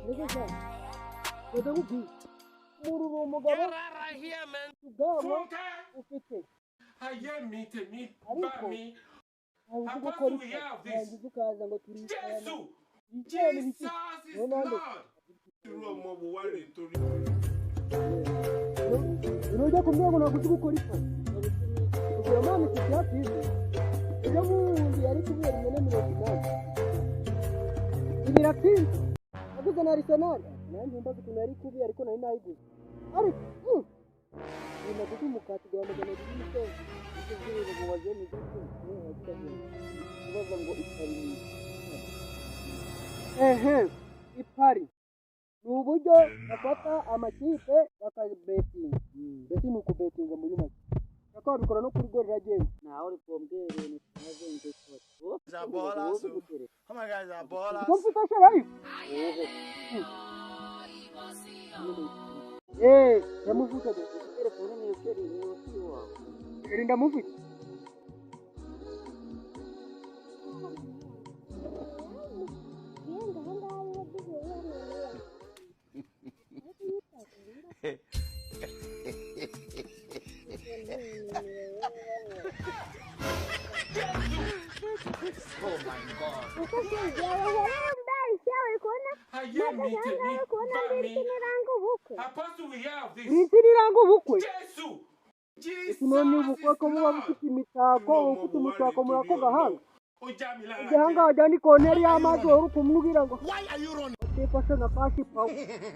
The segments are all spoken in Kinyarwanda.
Ariko sha, ndakubwiye, umuntu uri umugabo, ubwanwa ufite, Ayé mi tèmi bá ariko mi. ntabwo uzi gukora Apostle, we ipfa, have this. warangiza ukaza ngo turicarana, Jésù, twicarane ibiki? Jesus is Wowe nande? Lord. Irú ọmọ wo wá rèé torí? Nujya kumbwira ngo ntabwo uzi gukora ipfa, ubwira mwana iti byatsinze ujya mu wundi yari kubera 80. Ibi biratsinze, naguze na Arsenal, nanjye mbaza ukuntu yari kubi, ariko nari nayiguze, ariko ubu naguze umukati gwa 200 n'isoni. Ibyo by'ibintu mubaze ni gute? Kubaza ngo ipari ni Ehe, ipari ni uburyo bafata amakipe bakabetinga, mbese ni ukubetinga muri make, bakaba babikora no kuri Gorilla Games. Nawe uri kumbwira ibintu tumaze ndetse. Is a baller, so. Oh my God, is a baller. Ubwo mfite sherayi. Eh, ndamufite de. Telefone niyo chéri, niyo chéri wawe. Chéri ndamufite. Oh my God. Ayé mi tèmi bá mi. Apostle, we have Ni this. insina iranga ubukwe. Jésù, Ese none Jesus ubukwe is ko muba Lord. mufite imitako, Irú ọmọ ufite wo wá umutako rèé muri ako torí gahanga? Ọlọ́run? Ó já mi lára Igihanga jẹ. wajya ni konteri y'amazi, wari ukumubwira ngo Why are you running? utifashe nka kashi pawa.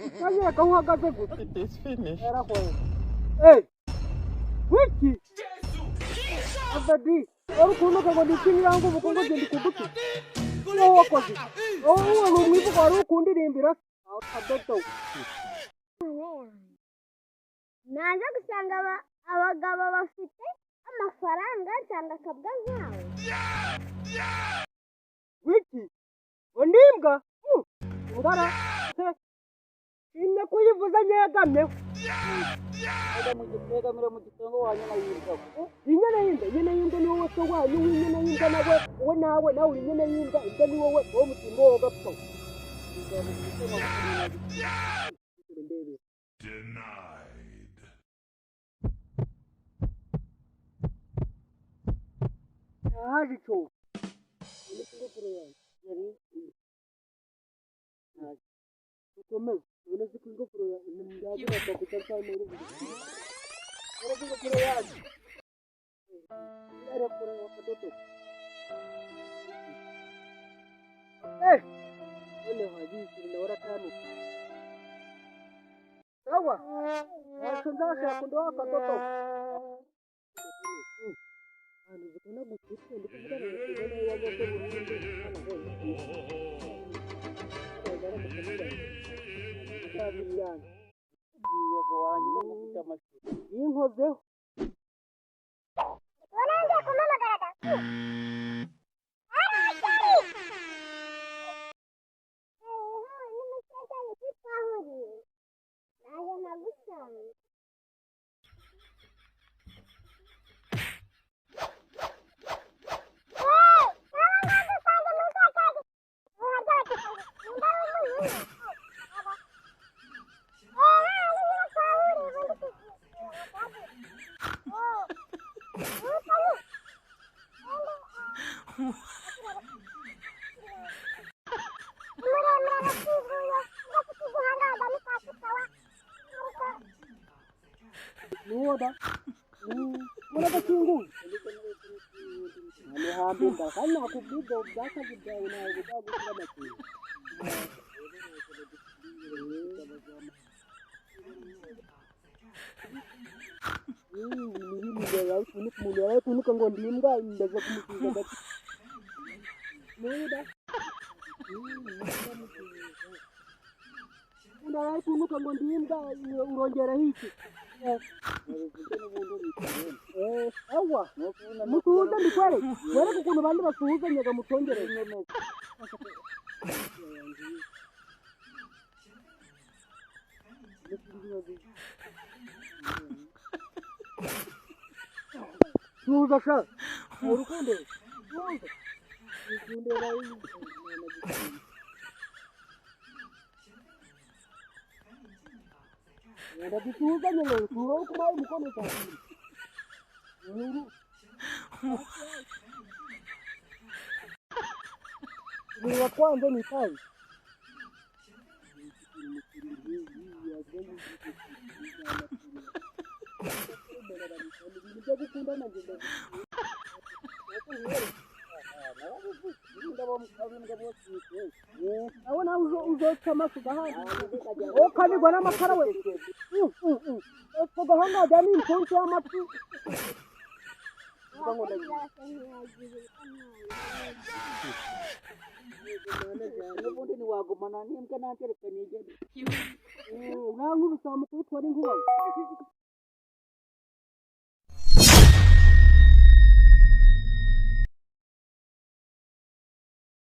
Ukanyereka aho uhagaze gusa. It is finished. Yarahoye. Eh, wiki? Jésù, Abadi, wari ukuntuka ngo ni insina iranga ubukwe, ngo genda ikuduke. Wowe wakoze. Wowe ni umwivugo wari ukundirimbira. Akadodo. Naza gusanga abagabo bafite amafaranga, nsanga akabwa nkawe. Wiki? Ngo nimbwa? Ngara. Shimye kuyivuza nyegamyeho. Wegamira mu gitongo wa nyina y'imbwa. Inyana y'imbwa, inyana y'imbwa ni wowe so wanyu w'inyana y'imbwa, nawe wowe nawe nawe uri inyana y'imbwa, imbwa ni wowe, wowe mutimbo wowe gapfa. Ndebe. Denied. Haje icyobo. Ingofero yanjye yari ukomeze ubone ko ingofero yanjye ndagira kuko cyane uri ingofero yanjye arakora akadodo. Eh, noneho hagiye nawe arakanuka. Sawa, ntacyo nzashaka undi akadodo. Ahantu zikunda gututse, ndi kuvugana na Perezida nawe wagoze burundu hano hose. Ubwiye ngo warangiza ngo ufite amashuri. Yinkozeho. Warangije kumpamagara da? Arasari! Ni twahuriye. Naje nkagusanga. Nuwoda. Ubona gakinguye. Hano hambere kandi nakubwiye ibyo byakazi byawe ntabwo uzagushyira amakenga. Umuntu yarayikunuka ngo ndi imbwa, ndaza kumusubiza gato. Nuwoda. Umuntu yarayikunuka ngo ndi imbwa, urongeraho iki? Eh, awa musuhuze, ndikwereke, wereke ukuntu abandi basuhuzanyaga mu cyongereza. Suhuza sha, urukundo suhuza. Urukundo. Ndadusuhuzanye rero turoho kumaye umukono cyane. Ibintu watwanze ni itabi. Ibintu byo gukundana njye aho nawe uzoca amaso ugahanga ukanigwa n'amakara we utwo gahanga wajya ni impunzi y'amatwi. N'ubundi ntiwagumana n'imbwa nanjye reka nigende. Nta nk'ubu saa mukuru utwara inkuba.